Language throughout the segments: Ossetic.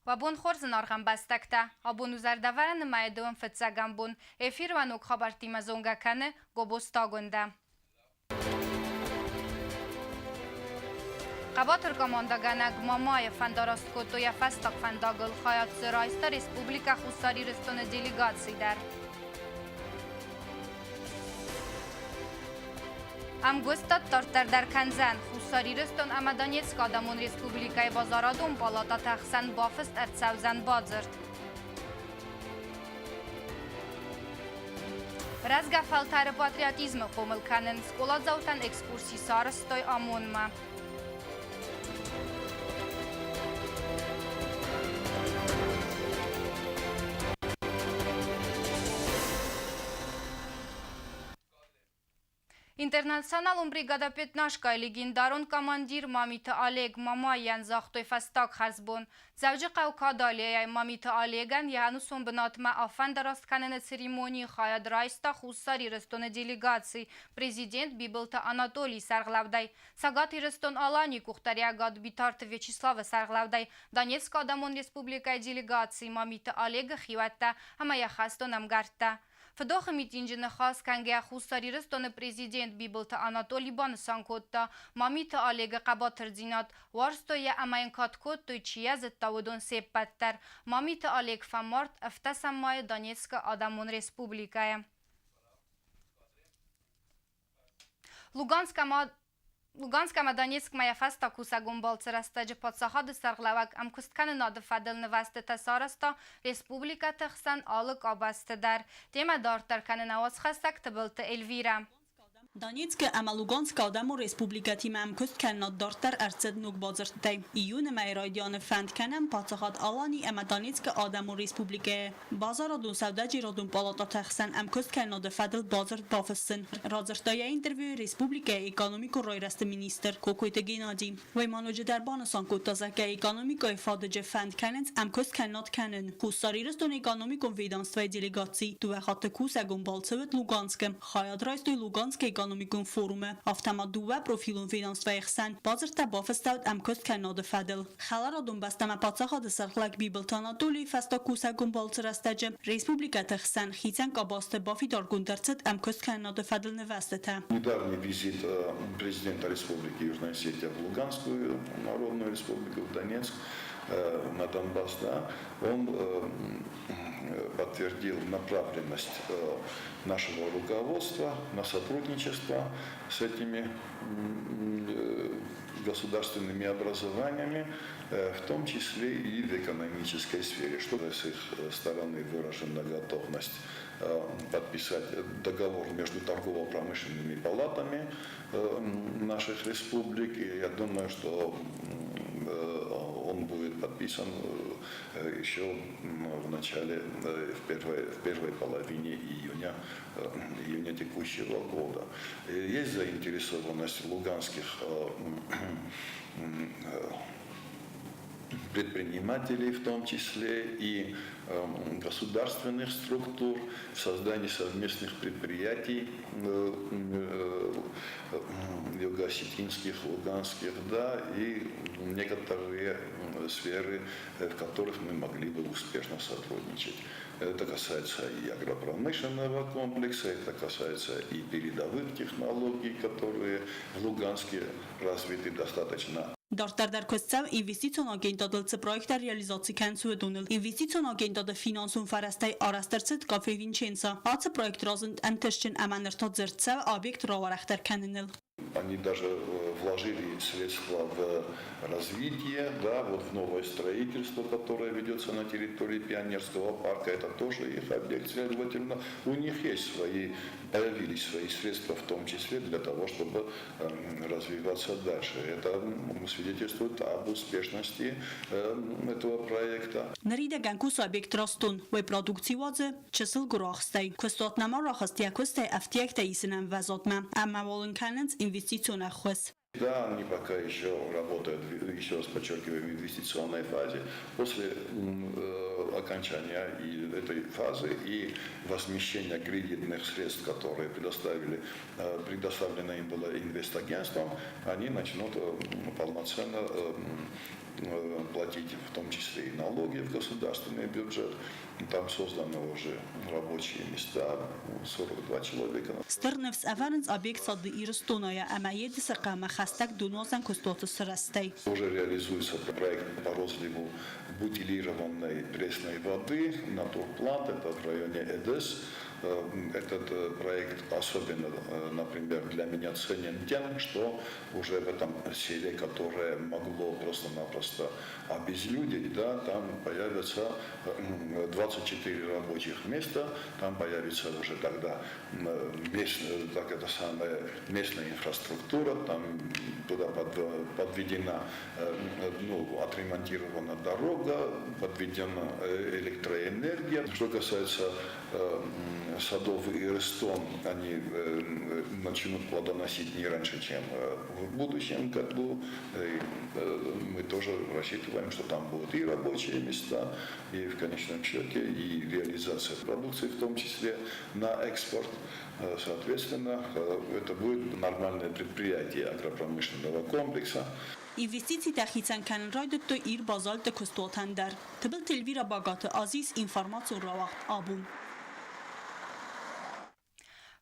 Уӕ бон хорз, зынаргъ ӕмбӕстӕгтӕ! Абон у зӕрдӕвӕрӕны мӕйы дыууын фыццӕгӕм бон. Эфиры уӕ ног хабӕрттимӕ зонгӕ кӕны Гобозты Агуындӕ. Хъӕбатыр командӕгӕнӕг Мамайы фӕндараст кодтой йӕ фӕстаг фӕндагыл. Хайад дзы райста Республикӕ Хуссар Ирыстоны делегаци дӕр. Ӕмгуыстад дарддӕр дӕр кӕндзӕн. Хуссар Ирыстон ӕмӕ Донецкы Адӕмон Республикӕйы базарадон палататы ӕхсӕн бафыст ӕрцӕудзӕн бадзырд. Рӕзгӕ фӕлтӕры патриотизмы хъомыл кӕнын скъоладзаутӕн экскурси сарӕзтой ОМОН-мӕ. Интернационалон бригада «Пятнашка» легендарон командир Мамиты Олег Мамайӕн загътой фӕстаг хӕрзбон. Дзӕуджыхъӕу Кадалияйы Мамиты Олегӕн йӕ ӕнусон бынатмӕ афӕндараст кӕныны церемонийы хайад райста Хуссар Ирыстоны делегаци президент Бибылты Анатолийы сӕргълӕудӕй, Цӕгат Ирыстон-Аланийы къухдариӕгад Битарты Вячеславы сӕргълӕудӕй, Донецкы Адӕмон Республикӕйы делегаци Мамиты Олегы хиуӕттӕ ӕмӕ йӕ хӕстон ӕмгӕрттӕ. Фыдохы митинджы ныхас кӕнгӕ Хуссар Ирыстоны президент Бибылты Анатоли банысан кодта, Мамиты Олегы хъӕбатырдзинад, уарзтой йӕ ӕмӕ йын кад кодтой, чи йӕ зыдта, уыдон се ппӕт дӕр. Мамиты Олег фӕмард ӕвддӕсӕм майы Донецкы Адӕмон Республикӕйы. Луганск ӕмӕ Луганск ӕмӕ Донецкмӕ йӕ фӕстаг кусӕгон балцы рӕстӕджы паддзахады сӕргълӕууӕг ӕмкуысткӕнынады фӕдыл нывӕзтытӕ сарӕзта республикӕты хсӕн алы къабӕзты дӕр. Темӕ дарддӕр кӕны нӕ уацхӕссӕг Тыбылты Эльвирӕ. Донецкы ӕмӕ Луганскы Адӕмон Республикӕтимӕ ӕмкуысткӕнынад дарддӕр ӕрцыд ног бадзырдтӕй. Июны мӕйы райдианы фӕнд кӕнӕм Паддзахад Алани ӕмӕ Донецкы Адӕмон Республикӕйы Базарадон-сӕудӕджерадон палатӕты ӕхсӕн ӕмкуысткӕнынады фӕдыл бадзырд бафыссын, радзырдта йӕ интервьюйы республикӕйы экономикон райрӕзты министр Кокойты Геннадий. Уый ма ноджыдӕр банысан кодта, зӕгъгӕ, экономикӕйы фадыджы фӕнд кӕнынц ӕмкуысткӕнынад кӕнын. Хуссар Ирыстоны экономикон ведомствойы делегаци дыууӕ хатты кусӕгон балцы уыд Луганскы. Хайад райстой Луганскы экономикон форумы, афтӕ ма дыууӕ профилон ведомствойы хсӕн бадзырдтӕ бафыстӕуыд ӕмкуысткӕнынады фӕдыл. Хӕларадон бӕстӕмӕ паддзахады сӕргълӕг Бибылты Анатолийы фӕстаг кусӕгон балцы рӕстӕджы республикӕты хсӕн хицӕн къабӕзты бафидаргонд ӕрцыд ӕмкуысткӕнынады фӕдыл нывӕзтытӕ. Недавний визит президента Республики Южная Осетия в Луганскую Народную Республику, в Донецк, на Донбасс, да, он подтвердил направленность нашего руководства на сотрудничество с этими государственными образованиями, в том числе и в экономической сфере, что с их стороны выражена готовность подписать договор между торгово-промышленными палатами наших республик. И я думаю, что он будет подписан еще в начале, в первой половине июня текущего года. Есть заинтересованность луганских предпринимателей, в том числе и государственных структур, в создании совместных предприятий юго-осетинских, луганских, да, и некоторые сферы, в которых мы могли бы успешно сотрудничать. Это касается и агропромышленного комплекса, это касается и передовых технологий, которые в Луганске развиты достаточно. Дарддӕр дӕр куыст цӕуы инвестицион агентадыл цы проекттӕ реализаци кӕнынц, уыдоныл. Инвестицион агентады финансон фӕрӕзтӕй арӕзт ӕрцыд кафе Винченцо. Ацы проект разынд ӕнтыстджын ӕмӕ ныр та дзырд цӕуы объект рауӕрӕхдӕр кӕныныл. Они даже вложили средства в развитие, да, вот в новое строительство, которое ведется на территории Пионерского парка, это тоже их объект, следовательно, у них есть свои, появились свои средства, в том числе для того, чтобы развиваться дальше. Это свидетельствует об успешности этого проекта. Ныридӕгӕн кусы объект Ростон. Уый продукци уадзы чысыл гуырахстӕй. Куыстуат нӕма рахызт йӕ куыстӕй ӕфтиӕгтӕ исыны ӕмвӕзадмӕ ӕмӕ уал ын кӕнынц инвестицион ӕххуыс. Да, они пока еще работают, еще раз подчеркиваю, в инвестиционной фазе. После окончания этой фазы и возмещения кредитных средств, которые предоставлено им было инвестагентством, они начнут полноценно платить. платить в том числе и налоги в государственный бюджет. Там созданы уже рабочие места, 42 человека. Стыр ныфс ӕвӕрынц объект Цады Ирыстонайӕ ӕмӕ Едысы хъӕумӕ хӕстӕг донуадзӕн куыстуаты сырӕзтӕй. Уже реализуется проект по розливу бутилированной пресной воды на турплант, это в районе Эдес. Этот проект особенно, например, для меня ценен тем, что уже в этом селе, которое могло просто-напросто обезлюдить, да, там появятся 24 рабочих места, там появится уже тогда местная, так это самое, местная инфраструктура, там туда подведена, ну, отремонтирована дорога, подведена электроэнергия. Что касается садов Ирыстон, они начнут плодоносить не раньше, чем в будущем году. И мы тоже рассчитываем, что там будут и рабочие места, и в конечном счете и реализация продукции, в том числе на экспорт. Соответственно, это будет нормальное предприятие агропромышленного комплекса. Инвестицитӕ хицӕн кӕнын райдыдтой Ир Базальты куыстуатӕн дӕр. Тыбылты Эльвира Багаты Азиз, информацион рауагъд Абон.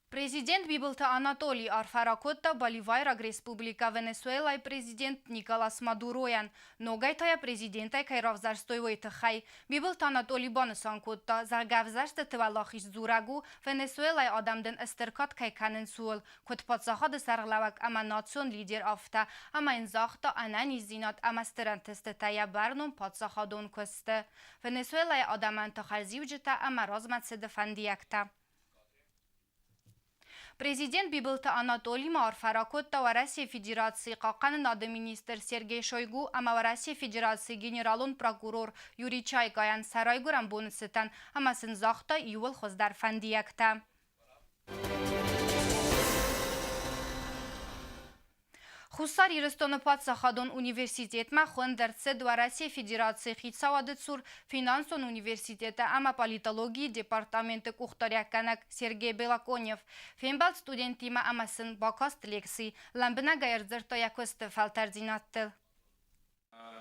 Президент Бибылты Анатолий арфӕ ракодта Боливайраг Республикӕ Венесуэлайы президент Николас Мадуройӕн, ногӕй та йӕ президентӕй кӕй равзӕрстой, уый тыххӕй. Бибылты Анатолий банысан кодта, зӕгъгӕ, ӕвзӕрстыты уӕлахиз дзурӕг у, Венесуэлайы адӕм дын стыр кад кӕй кӕнынц, ууыл, куыд паддзахады сӕргълӕууӕг ӕмӕ национ лидер, афтӕ, ӕмӕ йын загъта ӕнӕниздзинад ӕмӕ стыр ӕнтыстытӕ йӕ бӕрнон паддзахадон куысты. Венесуэлайы адӕмӕн та хӕрзиуджытӕ ӕмӕ размӕцыды фӕндиӕгтӕ. Президент Бибылты Анатоли ма арфӕ ракодта Уӕрӕсейы Федерацийы хъахъхъӕнынады министр Сергей Шойгу ӕмӕ Уӕрӕсейы Федерацийы генералон прокурор Юрий Чайкайӕн сӕ райгуырӕн боны цытӕн ӕмӕ сын загъта иууыл хуыздӕр фӕндиӕгтӕ. Хуссар Ирыстоны паддзахадон университетмӕ хуынд ӕрцыд Уӕрӕсейы Федерацийы хицауады цур финансон университеты ӕмӕ политологийы департаменты къухдариуӕггӕнӕг Сергей Белоконев. Фембӕлд студенттимӕ ӕмӕ сын бакаст лекци, лӕмбынӕгӕй ӕрдзырдта йӕ куысты фӕлтӕрддзинӕдтыл.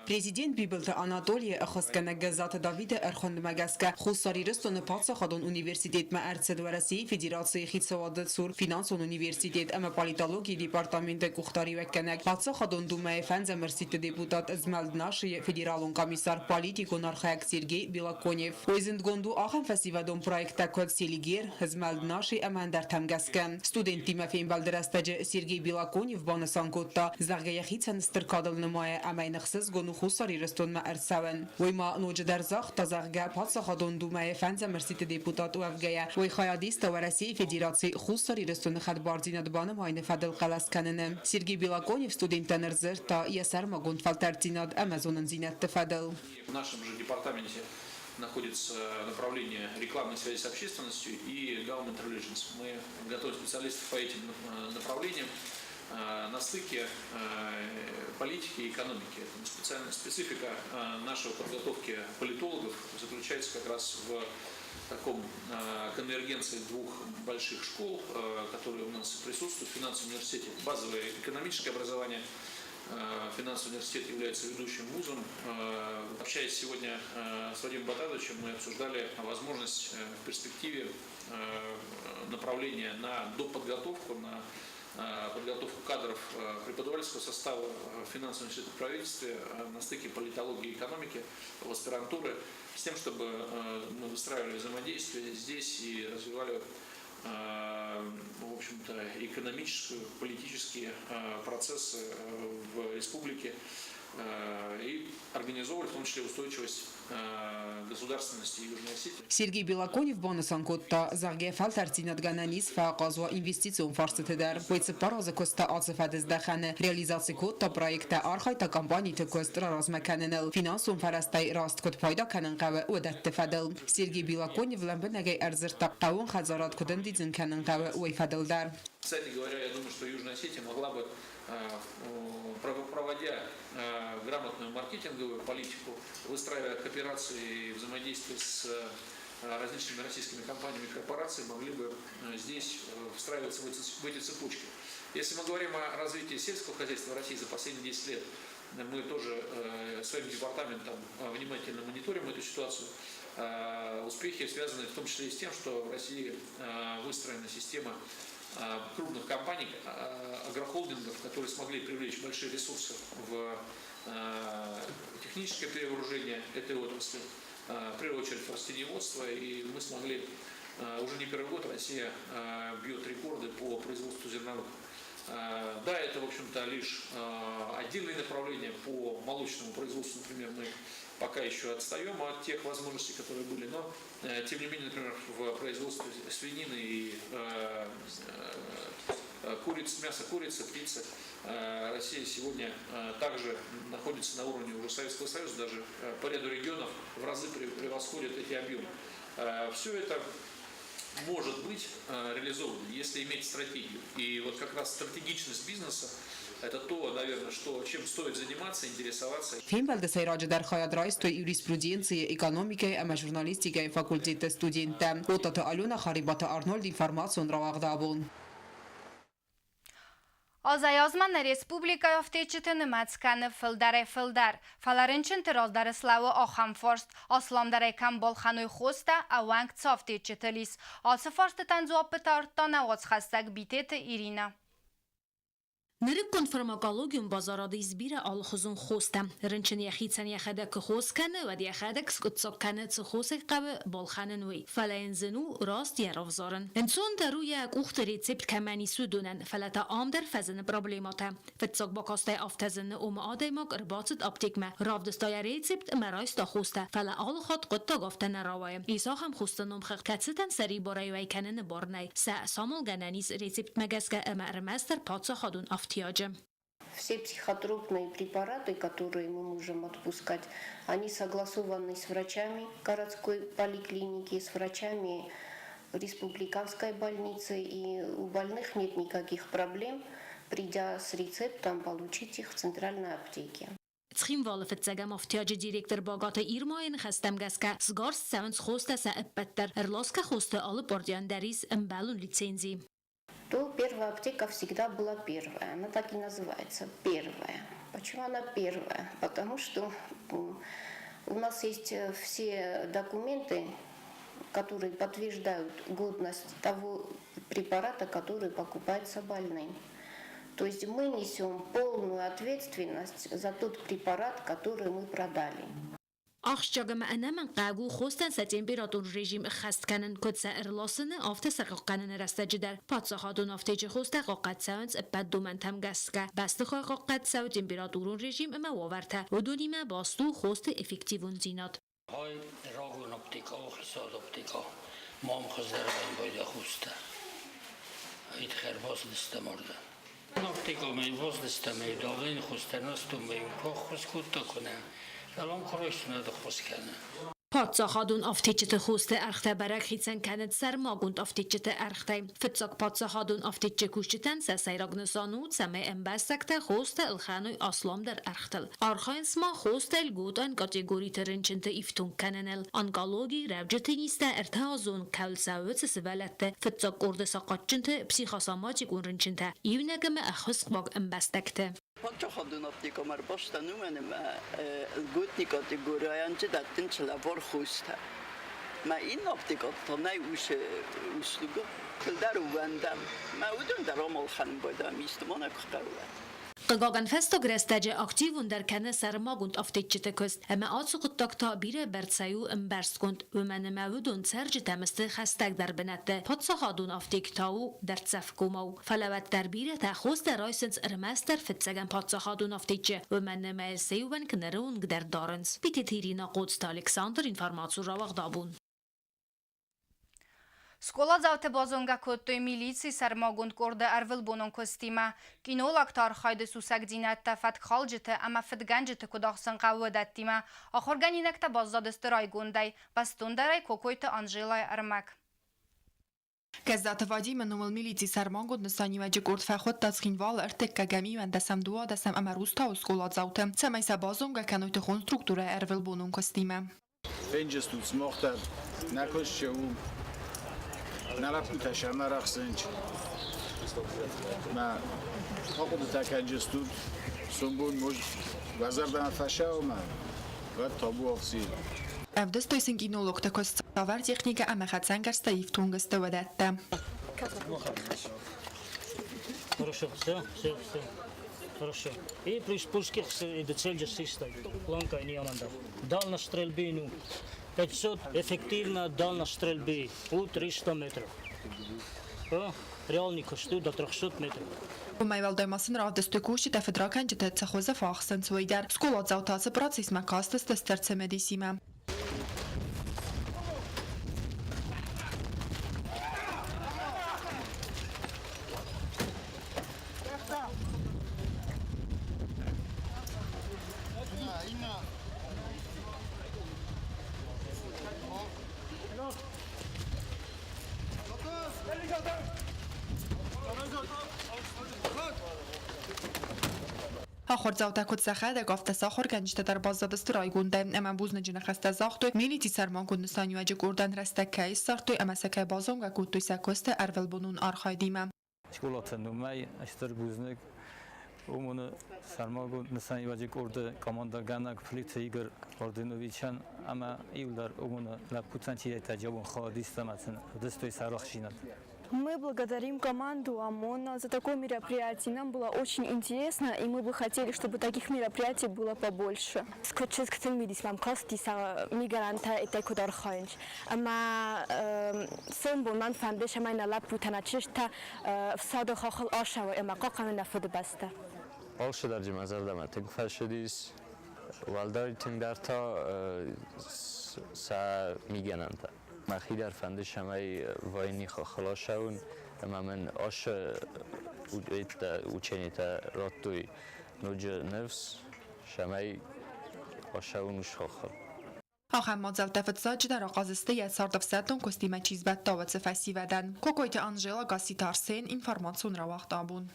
Президент Бибылты Анатолийы ӕххуысгӕнӕг Гӕззаты Давиды ӕрхуындмӕ гӕсгӕ Хуссар Ирыстоны паддзахадон университетмӕ ӕрцыд Уӕрӕсейы Федерацийы хицауады цур финансон университет ӕмӕ политологийы департаменты къухдариуӕггӕнӕг, Паддзахадон Думӕйы фӕндзӕм ӕрсидты депутат Змӕлд Наши-йы федералон комиссар, политикон архайӕг Сергей Белоконев. Уый зындгонд у ахӕм фӕсивӕдон проекттӕ куыд Селигер, Змӕлд Наши ӕмӕ ӕндӕртӕм гӕсгӕ. Студенттимӕ фембӕлды рӕстӕджы Сергей Белоконев банысан кодта, зӕгъгӕ, йӕхицӕн стыр кадыл нымайы ӕмӕ йын ӕхсызгон у Хуссар Ирыстонмӕ ӕрцӕуӕн. Уый ма ноджыдӕр загъта, зӕгъгӕ, Паддзахадон Думӕйы фӕндзӕм ӕрсидты депутат уӕвгӕйӕ, уый хайад иста Уӕрӕсейы Федерацийы Хуссар Ирыстоны хӕдбардзинад банымайыны фӕдыл хъӕлӕс кӕныны. Сергей Белоконев студенттӕн ӕрдзырдта йӕ сӕрмагонд фӕлтӕрддзинад ӕмӕ зонындзинӕдты фӕдыл. В нашем же департаменте находится направление рекламной связи с общественностью и government relations. Мы готовим специалистов по этим направлениям на стыке политики и экономики. Это специальная специфика нашей подготовки политологов заключается как раз в таком конвергенции двух больших школ, которые у нас присутствуют в финансовом университете. Базовое экономическое образование – Финансовый университет является ведущим вузом. Общаясь сегодня с Вадимом Батадовичем, мы обсуждали возможность в перспективе направления на доподготовку, на подготовку кадров преподавательского состава в финансовом институте в правительстве на стыке политологии и экономики, в аспирантуры, с тем, чтобы мы выстраивали взаимодействие здесь и развивали в общем-то, экономическую, политические процессы в республике и организовывали в том числе устойчивость государственности Южной Осетии. Сергей Белоконев банысан кодта, зӕгъгӕ, фӕлтӕрддзинад гӕнӕн ис фӕахъаз уа инвестицион фарстыты дӕр. Уый цыппар азы куыста ацы фӕдыздӕхӕны, реализаци кодта проекттӕ, архайдта компаниты куыст раразмӕ кӕныныл, финансон фӕрӕзтӕй раст куыд пайда кӕнын хъӕуы, уыдӕтты фӕдыл. Сергей Белоконев лӕмбынӕгӕй ӕрдзырдта, хъӕууон хӕдзарад куыд ӕндидзын кӕнын хъӕуы, уый фӕдыл дӕр. Кстати говоря, я думаю, что Южная Осетия могла бы, проводя грамотную маркетинговую политику, выстраивая кооперации и взаимодействие с различными российскими компаниями и корпорациями, могли бы здесь встраиваться в эти цепочки. Если мы говорим о развитии сельского хозяйства в России за последние 10 лет, Мы тоже своим департаментом внимательно мониторим эту ситуацию. Успехи связаны в том числе и с тем, что в России выстроена система крупных компаний, агрохолдингов, которые смогли привлечь большие ресурсы в техническое перевооружение этой отрасли, в первую очередь в растениеводство, и мы смогли, уже не первый год Россия бьет рекорды по производству зерновых. Да, это, в общем-то, лишь отдельные направления по молочному производству, например, мы пока еще отстаем от тех возможностей, которые были, но, тем не менее, например, в производстве свинины и курицы, мяса курицы, птицы, Россия сегодня также находится на уровне уже Советского Союза, даже по ряду регионов в разы превосходит эти объемы. Все это может быть реализовано, если иметь стратегию. И вот как раз стратегичность бизнеса – это то, наверное, что, чем стоит заниматься, интересоваться. Фембӕлды сӕйраджыдӕр хайад райстой юриспруденцийы, экономикӕйы ӕмӕ журналистикӕйы факультетты студенттӕ. Отаты Алена, Харибаты Арнольд, информацион рауагъд Абон. Азӕй-азмӕ нӕ республикӕйы афтеччыты нымӕц кӕны фылдӕрӕй-фылдӕр. Фӕлӕ рынчынты раздӕр слӕууы ахӕм фарст: асламдӕрӕй кӕм балхӕной хостӕ, ӕууӕнк цы афтеччытыл ис? Ацы фарстытӕн дзуаппытӕ ардта нӕ уацхӕссӕг Битеты Иринӕ. Нырыккон фармакологион базарады ис бирӕ алыхуызон хостӕ. Рынчын йӕхицӕн йӕхӕдӕг куы хос кӕны, уӕд йӕхӕдӕг скъуыддзаг кӕны, цы хосӕй хъӕуы балхӕнын, уый. Фӕлӕ йын зын у раст йӕ равзарын. Ӕнцондӕр у йӕ къухты рецепт кӕмӕн ис, уыдонӕн, фӕлӕ та ам дӕр фӕзыны проблемӕтӕ. Фыццаг бакастӕй афтӕ зыны, ома адӕймаг ӕрбацыд аптекмӕ, равдыста йӕ рецепт ӕмӕ райста хостӕ, фӕлӕ алы хатт хъуыддаг афтӕ нӕ рауайы. Ис ахӕм хосты номхыгъд, кӕцытӕн сӕрибарӕй уӕй кӕныны бар нӕй. Сӕ самалгӕнӕн ис рецептмӕ гӕсгӕ ӕмӕ ӕрмӕстдӕр паддзахадон ӕфтиаджы. Все психотропные препараты, которые мы можем отпускать, они согласованы с врачами городской поликлиники, с врачами республиканской больницы, и у больных нет никаких проблем, придя с рецептом, получить их в центральной аптеке. Цхинвалы фыццӕгӕм ӕфтиаджы директор Багаты Ирмайы ныхӕстӕм гӕсгӕ, сгӕрст цӕуынц хостӕ сӕ ӕппӕт дӕр. Ӕрласгӕ хосты алы партийӕн дӕр ис ӕмбӕлон лицензи. То первая аптека всегда была первая. Она так и называется – первая. Почему она первая? Потому что у нас есть все документы, которые подтверждают годность того препарата, который покупается больным. То есть мы несем полную ответственность за тот препарат, который мы продали. Ахсджиаг ӕмӕ ӕнӕмӕнгхъӕуӕг у хостӕн сӕ температурон режим ӕххӕст кӕнын, куыд сӕ ӕрласыны, афтӕ сӕ хъахъхъӕныны рӕстӕджы дӕр. Паддзахадон афтечы хостӕ хъахъхъӕд цӕуынц ӕппӕт домӕнтӕм гӕсгӕ. Бӕстыхай хъахъхъӕд цӕуы температурон режим ӕмӕ уавӕртӕ, уыдонимӕ баст у хосты эффективондзинад. Хай рагон аптека у хицауад аптека. Мам хуыздӕр бамбайда хустӕ. Итхер бацыдыстӕм ардӕм. Аптекамӕ бацыдыстӕм, давление хустӕ настумӕ, хос кодта куынӕ. Фӕлӕ куыройсынады хос кӕны. Паддзахадон афтеччыты хосты ӕргътӕ бӕрӕг хицӕн кӕнынц сӕрмагонд афтеччыты ӕргътӕй. Фыццаг паддзахадон афтеччы кусджытӕн сӕ сӕйраг нысан у, цӕмӕй ӕмбӕстӕгтӕ хостӕ ӕлхӕной асламдӕр ӕргътыл. Архайынц ма хостӕ льготон категориты рынчынты ифтонг кӕныныл. Онкологи, рӕуджыты низтӕ, ӕртӕазон кӕуыл цӕуы, цы сывӕллӕтты, фыццаг къорды сахъатджынты, психосоматикон рынчынтӕ, иунӕг ӕмӕ ӕххуысхъуаг ӕмбӕстӕгты. Паддзахадон аптекӕмӕ ӕрбастӕн уымӕн ӕмӕ льготный категорийӕн дӕттынц лӕвар хостӕ. Мӕ иннӕ аптекӕты та нӕй уыцы услугӕ. Фылдӕр ууӕндӕм. Мӕ уыдон дӕр амал хӕрын байдайӕм, исты ма нӕ куы хъӕуы. Хъыгагӕн, фӕстаг рӕстӕджы активондӕр кӕны сӕрмагонд афтеччыты куыст, ӕмӕ ацы хъуыддаг та бирӕ бӕрцӕй у ӕмбӕрстгонд, уымӕн ӕмӕ уыдон цӕрджытӕм сты хӕстӕгдӕр бынӕтты, паддзахадон афтек та у дӕрддзӕфгомау. Фӕлӕ уӕддӕр бирӕтӕ хостӕ райсынц ӕрмӕстдӕр фыццӕгӕм паддзахадон афтеччы, уымӕн ӕмӕ сӕ иуӕнк ныры онг дӕр дарынц. Битеты Ирина, Хъоцты Александр, информаци рауагъд абон. Скъоладзауты базонгӕ кодтой милицийы сӕрмагонд къорды ӕрвылбонон куыстимӕ. Кинологты архайды сусӕгдзинӕдтӕ фӕткхалджыты ӕмӕ фыдгӕнджыты куыд ахсын хъӕуы уыдӕттимӕ. Ахуыргӕнинӕгтӕ баззадысты райгондӕй. Бӕстондӕрӕй Кокойты Анжелайы ӕрмӕг. Гӕззаты Вадимы номыл милицийы сӕрмагонд нысаниуӕджы къорд фӕхуыдта Цхинвалы ӕртыккӕгӕм, иуӕндӕсӕм, дыууадӕсӕм ӕмӕ Рустауы скъоладзаутӕ, цӕмӕй сӕ базонгӕ кӕной тыхон структурӕйы ӕрвылбонон куыстимӕ. Фенджыстут сымах дӕр, нӕ куыст у, нӕ лӕппутӕ сӕм арӕхсынц. Мӕ ахъуыдытӕ кӕнджыстут, сомбон может Уӕ зӕрдӕмӕ фӕцӕуы уӕд табуафси. Ӕвдыстой сын кинологты куыст, цавӕр техникӕ ӕмӕ хӕцӕнгӕрзтӕ ифтонг сты, уыдӕттӕ. Хорошо, все, все, все. Хорошо. И при спуске до цели систем. Планка не аманда. Дальность стрельбы, ну, 500 эффективно дальность стрельбы у 300 метров. Реальный костю до 300 метров. Уымӕй уӕлдай ма сын равдыстой кусджытӕ фыдракӕнджытӕ цы хуызы фӕахсынц, уый дӕр. Скъоладзаутӕ ацы процессмӕ кастысты стыр цымыдисимӕ. Ахуырдзаутӕ куыд сӕхӕдӕг, афтӕ сӕ ахуыргӕнджытӕ дӕр баззадысты райгондӕй ӕмӕ бузныджы ныхӕстӕ загътой, милицийы сӕрмагонд нысаниуӕджы къордӕн рӕстӕг кӕй ссардтой ӕмӕ сӕ кӕй базонгӕ кодтой сӕ куысты ӕрвылбонон архайдимӕ. Скъолатӕн уымӕй стыр бузныг. Уымоны сӕрмагонд нысаниуӕджы къорды командӕгӕнӕг Плиты Игорь Орденовичӕн ӕмӕ иуылдӕр уымоны лӕппутӕн чидӕртӕ джауон хайадисттӕ ӕмӕ сын ӕвдыстой сӕ арӕхстдзинад. Мы благодарим команду ОМОНа за такое мероприятие. Нам было очень интересно, и мы бы хотели, чтобы таких мероприятий было побольше. Чызг цымыдис мӕм касти сӕ мигӕнӕнтӕ иттӕг куыд архайынц. Ӕмӕ сомбон мӕн фӕнды, цӕмӕй нӕ лӕппутӕ, нӕ чызджытӕ фсады хахыл ацӕуой ӕмӕ хъахъхъӕной нӕ Фыдыбӕстӕ. Алцыдӕр мӕ зӕрдӕмӕ тынг фӕцыдис. Уӕлдай тынгдӕр та сӕ мигӕнӕнтӕ. Мӕхи дӕр фӕнды, цӕмӕй войни хахыл ацӕуын ӕмӕ мын ацы ученитӕ радтой ноджы ныфс, цӕмӕй ацӕуын уыцы хахыл. Ахӕм мадзӕлттӕ фыццаджыдӕр ахъаз сты йӕ цардӕфсӕддон куыстимӕ чи сбӕтта, уыцы фӕсивӕдӕн. Кокойты Анжела, Гасситы Арсен, информацион рауагъд абон.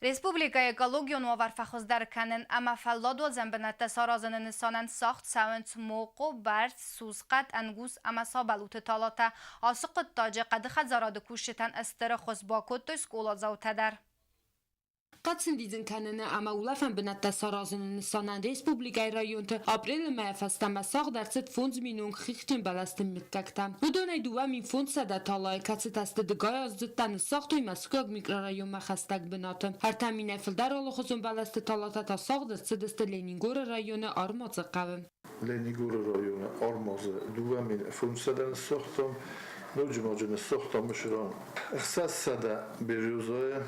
Республикӕйы экологион уавӕр фӕхуыздӕр кӕнын ӕмӕ фӕлладуадзӕн бынӕттӕ саразыны нысанӕн сагъд цӕуынц мохъо, бӕрц, сусхъӕд, ӕнгуз ӕмӕ сабӕлуты талатӕ. Ацы хъуыддаджы хъӕды хӕдзарады кусджытӕн стыр ӕххуыс бакодтой скъоладзаутӕ дӕр. Хъӕд сӕндидзын кӕныны ӕмӕ улӕфӕн бынӕттӕ саразыны нысанӕн республикӕйы районты апрелы мӕйӕ фӕстӕмӕ сагъд ӕрцыд 5000 хихджын бӕлӕсты мыггӕгтӕ. Уыдонӕй 2500 талайы, кӕцытӕ сты дыгай аздзыдтӕ, ныссагътой Мӕскуыйаг микрорайонмӕ хӕстӕг бынаты. 3 минӕй фылдӕр алыхуызон бӕлӕсты талатӕ та сагъд ӕрцыдысты Ленингоры районы Армадзы хъӕуы. Ленингоры районы Армадзы 2500 ныссагътам, ноджы ма дзы ныссагътам мысыран 600 березайы,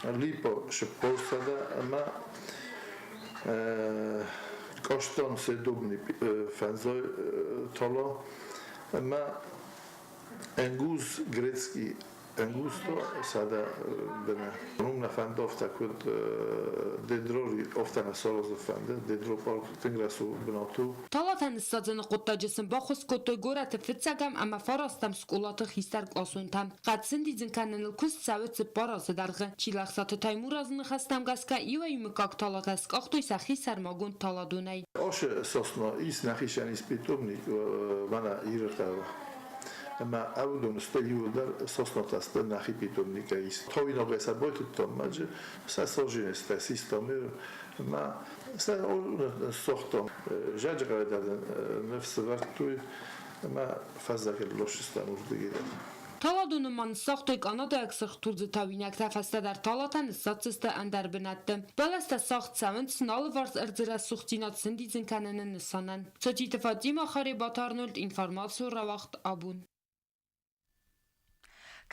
липа 400 ӕмӕ каштан съедобный фӕндзай тала ӕмӕ ӕнгуз грецкий ӕнгуз та 100 быны. Уым нӕ фӕнды афтӕ куыд дендрори афтӕ нӕ саразын фӕнды. Дендропарк тынг рӕсугъд бынат у. Талатӕ ныссадзыны хъуыддаджы сын баххуыс кодтой горӕты фыццӕгӕм ӕмӕ фарӕстӕм скъолаты хистӕр къласонтӕ. Хъӕд сӕндидзын кӕныныл куыст цӕуы 4 азы дӕргъы. Чилӕхсаты Таймуразы ныхӕстӕм гӕсгӕ иуӕй-иу мыггаг талатӕ скъахтой сӕхи сӕрмагонд таладонӕй. Ашы сосна ис нӕхицӕн ис питомник мӕнӕ Ирыхъӕуы. Ӕмӕ уыдон сты иууылдӕр соснатӕ сты нӕхи питомникӕй ис. Тауинагӕй сӕ байтыдтам маджы, сӕ саженецтӕ систам ӕмӕ сӕ ныссагътам. Зӕджыхъӕдӕн ныфс ӕвӕрдтой ӕмӕ фӕззӕгыл лосыстӕм уырдыгӕй дӕр. Таладоны ма ныссагътой канадӕйаг сырх тулдзы тауинӕгтӕ, фӕстӕдӕр талатӕ ныссадздзысты ӕндӕр бынӕтты. Бӕлӕстӕ сагъд цӕуынц алыварс ӕрдзы рӕсугъддзинад сӕндидзын кӕныны нысанӕн. Цотиты Фатима, Харебаты Арнольд, информацион рауагъд абон.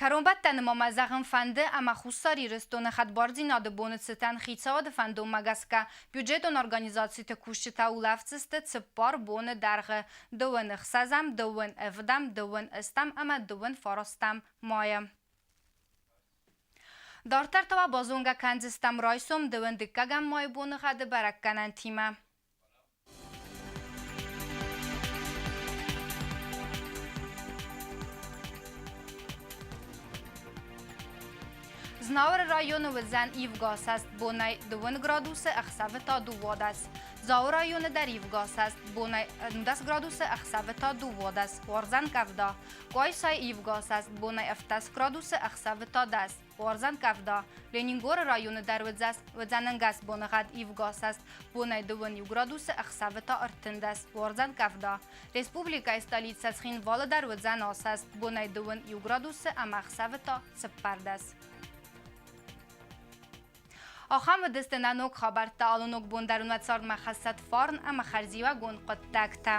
Кӕронбӕттӕны ма мӕ зӕгъын фӕнды, ӕмӕ Хуссар Ирыстоны хӕдбардзинады боны цытӕн хицауады фӕндонмӕ гӕсгӕ бюджетон организациты кусджытӕ улӕфдзысты 4 боны дӕргъы: 26-ӕм, 27-ӕм, 28-ӕм ӕмӕ 29-ӕм майы. Дарддӕр та уӕ базонгӕ кӕндзыстӕм райсом 22-ӕм майы боныгъӕды бӕрӕггӕнӕнтимӕ. Знауыры районы уыдзӕн ивгӕ сӕст бонӕй 2 градусы, ӕхсӕвы та 12. Дзауы районы дӕр ивгӕ асӕст, бонӕй 11 градусы, ӕхсӕвы та 12. Уардзӕн къӕвда. Къуайсайы ивгӕ асӕст, бонӕй 17 градусы, ӕхсӕвы та 10. Уардзӕн къӕвда. Ленингоры районы дӕр уыдзӕн ӕнгӕс боныгъӕд ивгӕ асӕст, бонӕй 21 градусы, ӕхсӕвы та 13. Уардзӕн къӕвда. Республикӕйы столицӕ Цхинвалы дӕр уыдзӕн асӕст, бонӕй 21 градусы ӕмӕ ӕхсӕвы та 14. Ахӕм уыдысты нӕ ног хабӕрттӕ алы ног бон дӕр уын уӕ цардмӕ хӕссӕд фарн ӕмӕ хӕрзиуӕгон хъуыддӕгтӕ.